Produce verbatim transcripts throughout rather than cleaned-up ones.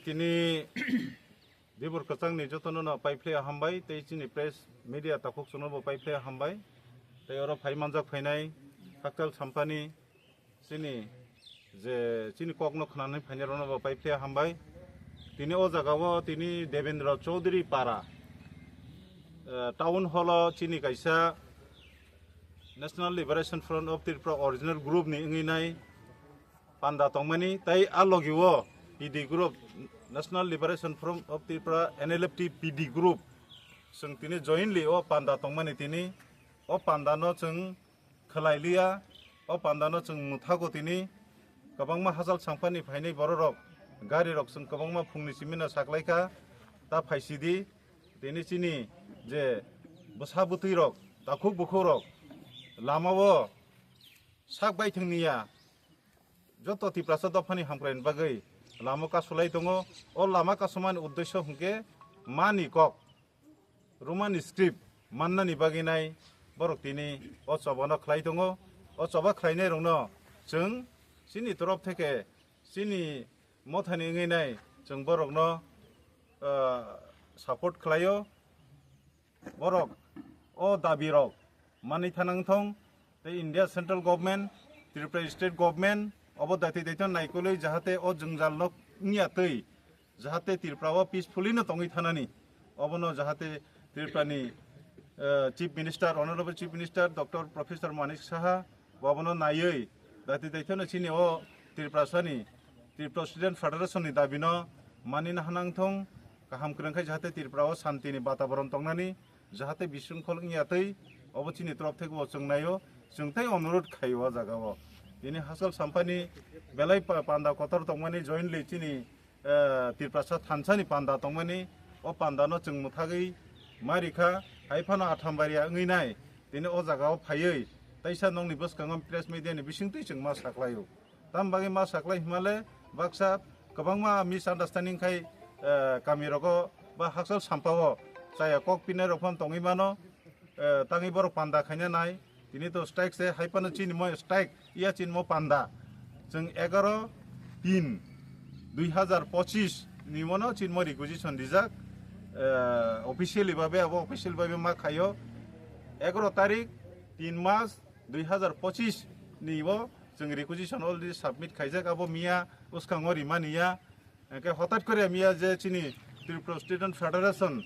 Tini Dibur Kwchangni jotono no paiphlaiya hambai, tei chini press media takhuk chwngno bo paiphlaiya hambai. Tei oro phai manjak phainai Hakchal Sampani chini je chini kokno khwnanai phainai rokno bo paiphlaiya hambai. Tini o jagao tini Devendra Chaudhary Para, eh, town hall o chini kaisa National Liberation Front of Tripura original group ni wngwi nai panda tongmani, tei a logi o P D group, National Liberation Front of Tripura, N L F T P D group, chwng tini jointly o panda tongmani tini, o panda no chwng khwlai liya, o panda no chwng mwthago tini, kwbangma Hakchal Sampani phainai borok rok, gari rok chwng kwbangma phungni simi no saklaikha, ta phaisidi, tini chini je bwsa bwtwi rok, takhuk bukhuk rok, lama o sak baithang niya, joto Tiprasa dophani hamkraini bagwi lama kasulai tongo. O lama kasumani uddesyo hwnkhe mani kok, Roman script mannani bagwi nai borok tini o chobano khlai tongo. O choba khlainai rokno chwng chini torof theke chini mothani wngwi nai chwng borokno, ah, support khlaio. Borok o dabi rok manwi thanang thong, tei India Central Government, Tripura State Government obo daitwi daitwi naikolwi jahate o jwngjal no wngya twi, jahate Tripura o peacefully no tongwi thanani, obono jahate Tripura ni, eh, Chief Minister, Honorable Chief Minister Doctor Professor Manik Saha, bo abono naiwi, daitwi daithano chini o Tiprasani, Tripura Student Federation ni dabi no manina hanang thong, kaham kwrwng khai jahate Tripura o shanti ni bataboron tongnani, jahate bisrwngkhol wngya twi, obo chini torof theke bo chwng naio, chwng tei onurod khaio o jaga o. Tini Hakchal Sampani belai pa-, panda kotor tongmani jointly chini eh, Tiprasa thansani panda tongmani, o panda no chwng mwthagwi ma rikha, hai phano Athambari wngwi nai, tini o jaga o phaiwi, taisa nokni bwskango press media ni bisingtwi chwng ma saklaio. Tam bagwi ma saklai himale baksa kwbangma misunderstanding khai, eh, kami rogo ba Hakchal Sampa o chaya kok pinai rok phano tongwi mano, eh, tangwi borok panda khaina nai. Tini to strike se hai phano chini mo strike, iya chini mo panda. Chwng egaro tin dui hazar pochis ni mono chini mo requisition rijak, eh, officially babe, abo official babe ma khaio. Egaro tarik tin mas dui hazar pochis ni bo chwng requisition already submit khaijak, abo miya bwskango rimani ya. Hingke hotat kore miya je chini Tripura Student Federation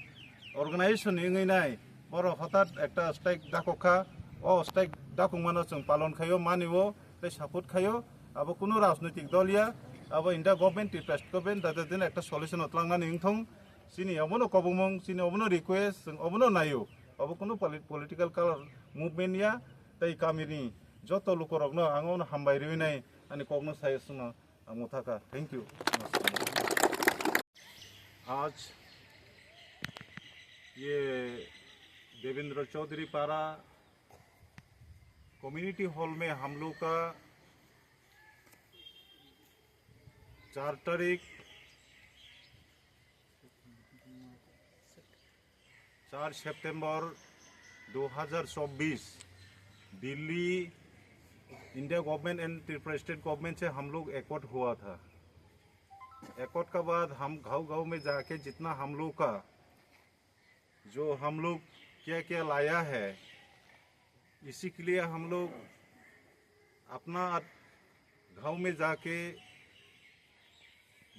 organization ni wngwi nai, borok hotat ekta strike dakok kha, o strike dakok mano chwng palon khaio, manio tei support khaio, abo kunu rajnoitik dol ya, abo India government, Tripura state government, dade din ekta solution o tlangnani wngthong, chini obono kobongmung, chini obono request, chwng obono naio, abo kunu poli-, political color movement ya, tei kamini joto lukorokno ang obono hambai riwi nai, ani kokno sai chwngno. Ang uthaka. Thank you. आज ये देवेंद्र चौधरी पारा community hall में हम लोग का चार तारीख, चार सितंबर दो हज़ार चौबीस, Delhi India government and Tripura state government से हम लोग एकॉर्ड हुआ था। एकॉर्ड का बाद हम गांव गांव में जाके जितना हम लोग का, जो हम लोग क्या क्या लाया है, इसी के लिए हम लोग अपना गांव में जाके,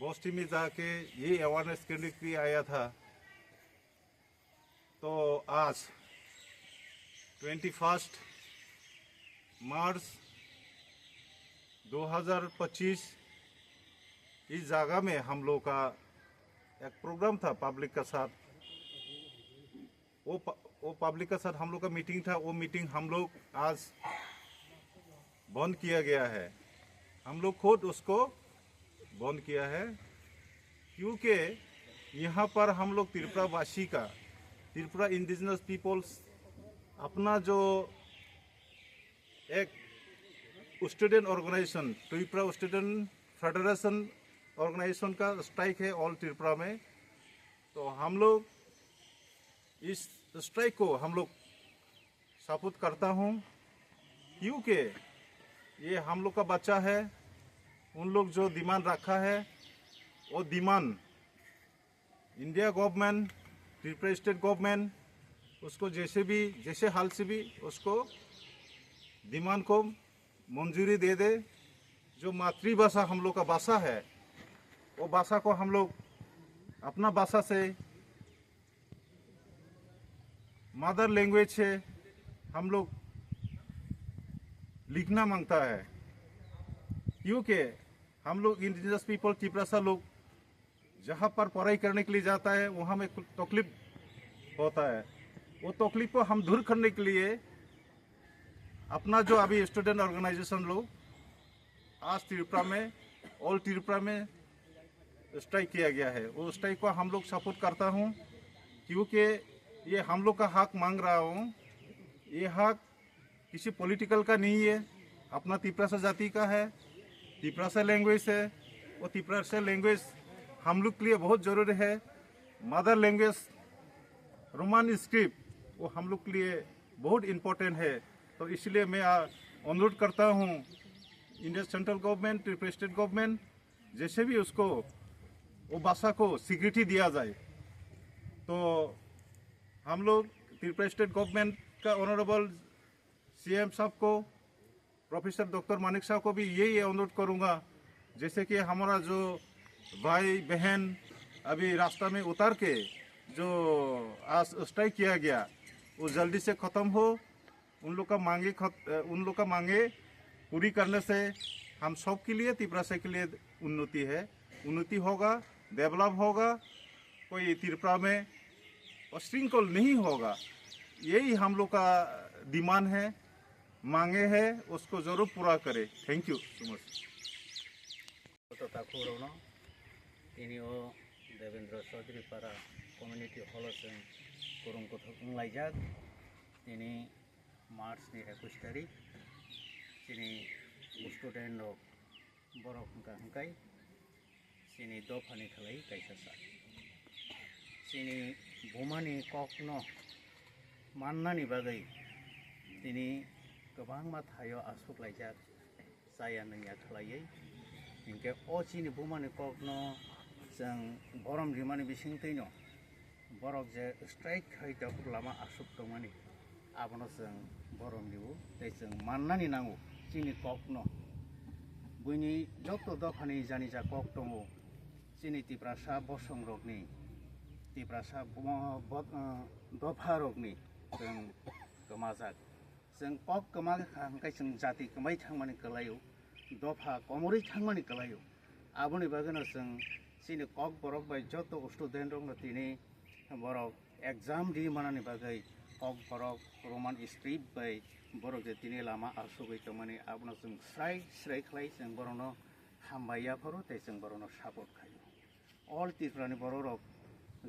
बस्ती में जाके ये अवेयरनेस करने के लिए आया था। तो आज ट्वेंटी फर्स्ट मार्च दो हज़ार पच्चीस, इस जगह में हम लोग का एक प्रोग्राम था पब्लिक का साथ। वो प-, वो पब्लिक का साथ हम लोग का मीटिंग था, वो मीटिंग हम लोग आज बंद किया गया है। हम लोग खुद उसको बंद किया है, क्योंकि यहाँ पर हम लोग त्रिपुरा वासी का, त्रिपुरा इंडिजिनस पीपल्स अपना जो एक student organisation, Tripura student federation organisation का स्ट्राइक है ऑल त्रिपुरा में। तो हम लोग इस स्ट्राइक को हम लोग सपोर्ट करता हूँ, क्योंकि ये हम लोग का बच्चा है। उन लोग जो डिमांड रखा है, वो demand India government, Tripura state government उसको जैसे भी, जैसे हाल से भी उसको डिमांड को मंजूरी दे दे। जो मातृभाषा हम लोग का भाषा है, वो भाषा को हम लोग अपना भाषा से, मदर लैंग्वेज से हम लोग लिखना मांगता है, क्योंकि हम लोग इंडिजिनस पीपल तिपरासा लोग जहाँ पर पढ़ाई करने के लिए जाता है, वहाँ में कुछ तकलीफ होता है। वो तकलीफ को हम दूर करने के लिए अपना जो अभी स्टूडेंट ऑर्गेनाइजेशन लोग आज त्रिपुरा में, ऑल त्रिपुरा में स्ट्राइक किया गया है, वो स्ट्राइक को हम लोग सपोर्ट करता हूँ, क्योंकि ये हम लोग का हक मांग रहा हूँ। ये हक किसी पॉलिटिकल का नहीं है, अपना तिपरासा जाति का है, तिपरासा लैंग्वेज है। वो तिपरासा लैंग्वेज हम लोग के लिए बहुत ज़रूरी है। मदर लैंग्वेज, रोमन स्क्रिप्ट, वो हम लोग के लिए बहुत इम्पोर्टेंट है। तो इसलिए मैं, आ, अनुरोध करता हूँ, India central government, Tripura state government, जैसे भी उसको, वो भाषा को स्वीकृति दिया जाए। तो हम लोग त्रिपुरा स्टेट गवर्नमेंट का ऑनरेबल सीएम साहब को, प्रोफेसर डॉक्टर मानिक साहब को भी यही अनुरोध करूँगा, जैसे कि हमारा जो भाई बहन अभी रास्ता में उतर के जो आज स्ट्राइक किया गया, वो जल्दी से ख़त्म हो। उन लोग का मांगे खत-, अ, उन लोग का मांगे पूरी करने से हम सब के लिए, तिपरासा के लिए उन्नति है, उन्नति होगा, डेवलप होगा, कोई त्रिपुरा में अशृंखल नहीं होगा। यही हम लोग का डिमांड है, मांगे है, उसको जरूर पूरा करे। Thank you so much. Joto takhukrokno tini o Devendra Chaudhary Para Community Hall o chwng kwrwng kuthuk wnglaijak. Tini March ni ekush tarik, chini student rok borok hwnkha hwnkhe chini dophani khlai kaisa sa. Chini bumani kokno mannani bagwi tini kwbangma thaio aswk laijak, chaya nungya khlaiwi. Hinkhe o chini bumani kokno chwng borom rimani bisingtwino borok je strike khai tabuk lama aswk tongmani, abono chwng borom rio tei chwng mannani nango chini kokno. Buini joto dophani janija kok tongo, chini Tiprasa bosongrokni, Tiprasa bo-, bo-, dopharokni chwng kwmajak. Chwng kok kwma kha hwnkhe chwng jati kwmai thangmani kwlaio, dopha komorwi thangmani kwlaio. Aboni bagwino chwng chini kokborok bai joto student rokno tini borok exam ri manani bagwi kokborok Roman script bai borok je tini lama asugwi tongmani, abono chwng srai srai khlai chwng borokno hambai yapharo tei chwng borokno support khaio. All Tripura ni borok rok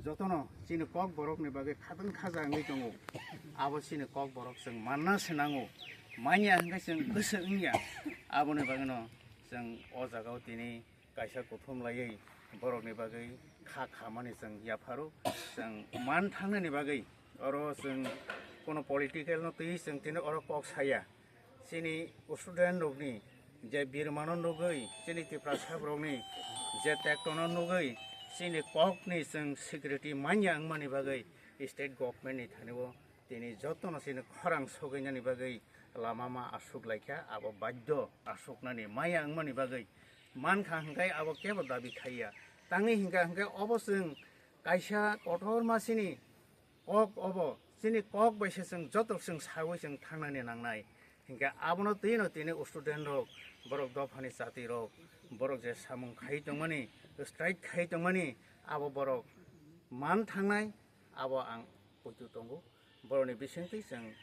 jotono chini kokborok ni bagwi khatang khaja wngwi tongo. Abo chini kokborok chwng manna se nango, manya hwnkhe chwng goso wngya. Aboni bagwino chwng o jaga o tini kaisa kuthum laiwi borok ni bagwi kha khamani chwng yapharo. Chwng man thangnani bagwi oro chwng kono political no twiwi chwng tini oro kok saya. Chini student rokni je birmano nugwi, chini Tiprasa borokni je tektono nugwi, chini kokni chwng security manya wngmani bagwi state government ni thani o tini jotono chini khorang sogwinani bagwi lama ma aswk laikha, abo baddo aswknani maya wngmani bagwi mankha hwnkhe abo kebo dabi khaiya. Tangwi hinkha hwnkhe obo chwng kaisa kotorma chini kok obo, chini kok bai se chwng joto chwng sawi chwng thangnani nangnai. Hinkhe abono twino tini student rok, borok dophani chati rok, borok je samung khai tongmani, strike khai tongmani, abo borok man thangnai, abo ang poito tongo. Borokni bisingtwi chwng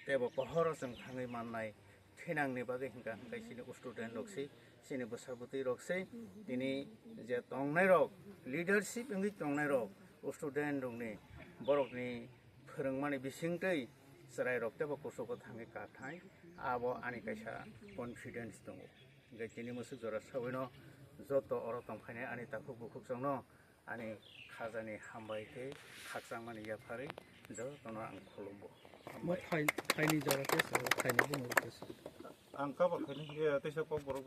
teibo pohoro chwng thangwi mannai. Thinangni bagwi hwnkha hwnkhe chini student rok se, chini bwsa bwtwi rok se, tini je tongnai rok, leadership wngwi tongnai rok, student rokni, borokni phwrwngmani bisingtwi chwrai rok teibo kuchugo thangwi kathai, abo ani kaisa confidence tongo. Hwnkhe tini mwswk jora sawino joto oro tongphainai ani takhuk bukhuk chwngno ani khajani hambai tei khakchangmani yapharwi jotono ang khulumgo. Mo Hambai. Thai, thaini jora khe sa, thaini bumung khe sa. Ang kabo khaini, eh, teisa kok borok bai.